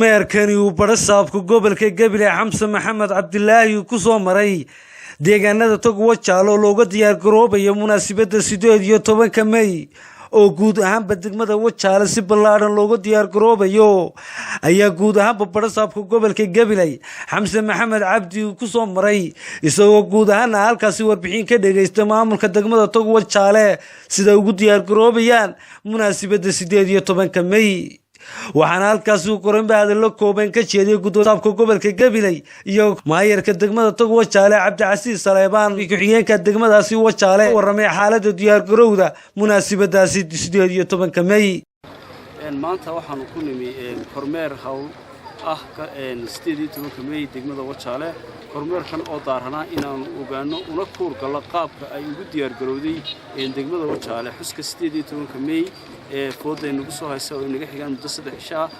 Meerkani uu badhasaabka gobolka Gabiley Xamse Maxamed Cabdilaahi ku soo maray deegaanada Tog Wajaale oo looga diyaargaroobayo munaasabadda 18-ka Mey, oo guud ahaanba degmada Wajaale si ballaadhan looga diyaargaroobayo, ayaa guud ahaanba badhasaabka gobolka Gabiley Xamse Maxamed Cabdi uu ku soo maray, isagoo guud ahaana halkaasi warbixin ka dhagaysta maamulka degmada Tog Wajaale sida ugu diyaargaroobayaan munaasabadda 18-ka Mey. Waxaana halkaasi uu koranba hadallo kooban ka jeediyay gudoosaabka gobolka Gabiley iyo maayarka degmada Tog Wajaale Cabdicasiis Saleebaan, ku-xigeenka degmadaasi Wajaale, warramay xaalada diyaargarowda munaasabadaasi 18-ka Mey. Maanta waxaanu ku nimi kormeer hawl ah 18-ka Mey degmada Wajaale. Kormeerkan oo daaranaa inaanu ogaanno una kuurgallo qaabka ay ugu diyaargarowday degmada Wajaale xuska 18-ka Mey ee fooda nagu soo haysa oo inaga xigaan muddo 3 cisho ah.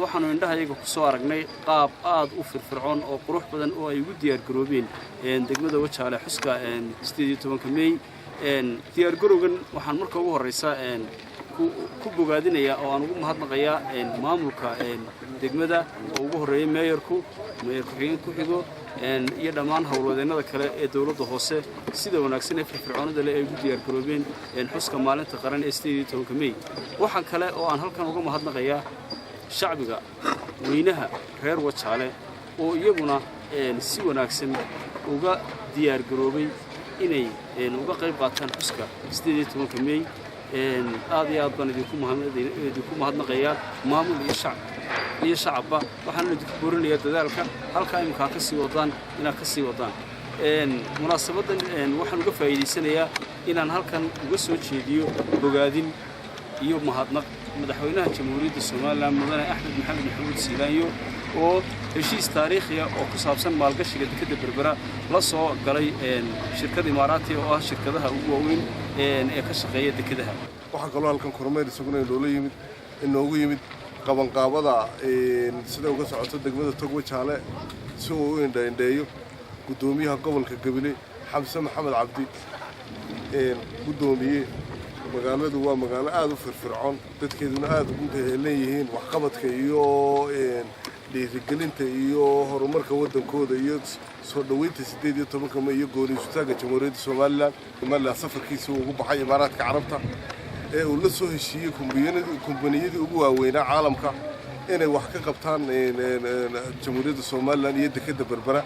Waxaanu indhahayaga ku soo aragnay qaab aad u firfircoon oo qurux badan oo ay ugu diyaargaroobeen degmada Wajaale xuska 18-ka Mey. Diyaargarowgan waxaan marka ugu horraysa ku bogaadinayaa oo aan ugu mahadnaqayaa maamulka degmada oo ugu horreeya meeyarku, meeyar ku-xigeen ku xigo iyo dhammaan howlwadeennada kale ee dowladda hoose, sida wanaagsan ee firfircoonada leh ay ugu diyaargaroobeen xuska maalinta qaran ee 18-ka Mey. Waxaan kale oo aan halkan uga mahadnaqayaa shacbiga weynaha reer Wajaale oo iyaguna si wanaagsan uga diyaargaroobay inay uga qayb qaataan xuska 18-ka Mey. Aad iyo aad baan idinku mahadnaqayaa, maamul iyo shacab iyo shacabba. Waxaan idinku boorinayaa dadaalka halkaa iminkaa ka sii wadaan inaad ka sii wadaan. Munaasabaddan waxaan uga faa'iidaysanayaa inaan halkan uga soo jeediyo bogaadin iyo mahadnaq madaxweynaha Jamhuuriyadda Somaliland, Mudane Axmed Maxamed Maxamuud Siilaanyo, oo heshiis taariikhiya oo ku saabsan maalgashiga dekedda Berbera la soo galay shirkada Imaaraatiga oo ah shirkadaha ugu waaweyn ee ka shaqeeya dekedaha. Waxaa kaloo halkan kormeer isaguna inoola yimid, inoogu yimid qabanqaabada sida uga socoto degmada Togwajaale, si uu u indhaindheeyo guddoomiyaha gobolka Gabiley Xamse Maxamed Cabdi. Guddoomiye, magaaladu waa magaalo aada u firfircoon, dadkeeduna aada ugu heelan yihiin waxqabadka iyo dhiirigelinta iyo horumarka waddankooda iyo soo dhoweynta 18-ka May iyo gooniisutaagga Jamhuuriyadda Somaliland. Somaliland safarkiisa uu ugu baxay Imaaraadka Carabta ee uu la soo heshiiyey kumbaniyadii ugu waaweynaa caalamka inay wax ka qabtaan Jamhuuriyadda Somaliland iyo dekedda Berbera,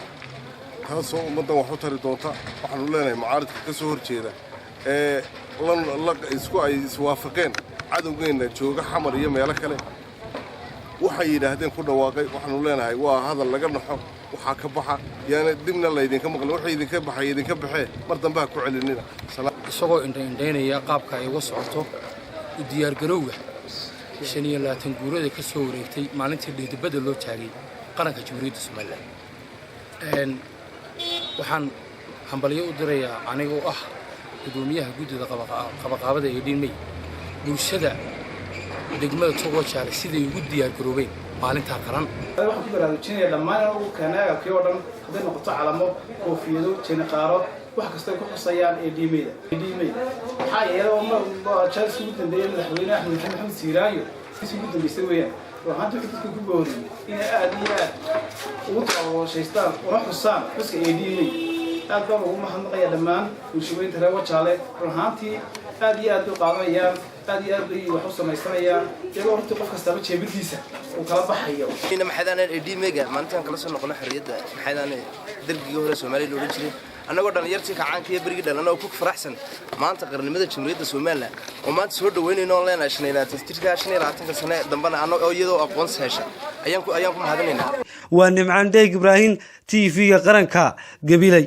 taasoo ummaddan wax u tari doonta. Waxaanu leenahay mucaaridka ka soo horjeeda ee isku ay iswaafaqeen cadowgeenna jooga Xamar iyo meelo kale, waxay yidhaahdeen ku dhawaaqay, waxaanu leenahay waa hadal laga naxo. Waxaa ka baxa yaana dibna laydinka maqlin. Waxa idinka baxay idinka baxee, mar dambe ha ku celinina. Isagoo indhaindhaynaya qaabka ay uga socoto u diyaargarowga 25 guurada ka soo wareegtay maalintii dhiidibadda loo taagay qaranka Jamhuuriyadda Somaliland, waxaan hambalyo u dirayaa, anigoo ah gudoomiyaha guddida qabaqaabada ee 18 May, bulshada degmada Togwajaale siday ugu diyaargaroobeen maalintaa qaran. Waxaan ku baraarujinaya dhammaan in ugu keenay agabkii oo dhan, hadday noqoto calamo, koofiyado, jeeniqaaro, wax kasta ay ku xusayaan ee dhiimeyda dhiimey. Maxaa yeelay jaliskii ugu dambeeyey madaxweyne Axmed Maxamed Maxamed Siiraanyo kii ugu dambeysay weeyaan. Waxaan wuxuu dadka ku booriyey inay aad iyo aad ugu taabashaystaan una xusaan xuska ee dhiimey. Aad baan ugu mahadnaqaya dhammaan bulshaweynta reer Wajaale. Run ahaantii aad iyo aad bay qaadanayaan, aad iyo aad bay wax u samaysanayaan, iyagoo runtii qof kastaba jeebadiisa uu kala baxayo. Maxaydaan 18 May-ga maalintaan kala soo noqono xorriyadda, maxaydaan dalkii hore Soomaaliya la odhan jiray, annagoo dhallinyartii kacaanka iyo berigii dhalana oo ku faraxsan maanta qarnimada Jamhuuriyadda Somaliland oo maanta soo dhaweynayno oon leenahay 25 jirka, 25-ka sane dambena annagoo iyadoo aqoonsi hesha ayaan ku mahadinaynaa. Waa Nimcaan Dheeg Ibraahim, TV-ga qaranka, Gabiley.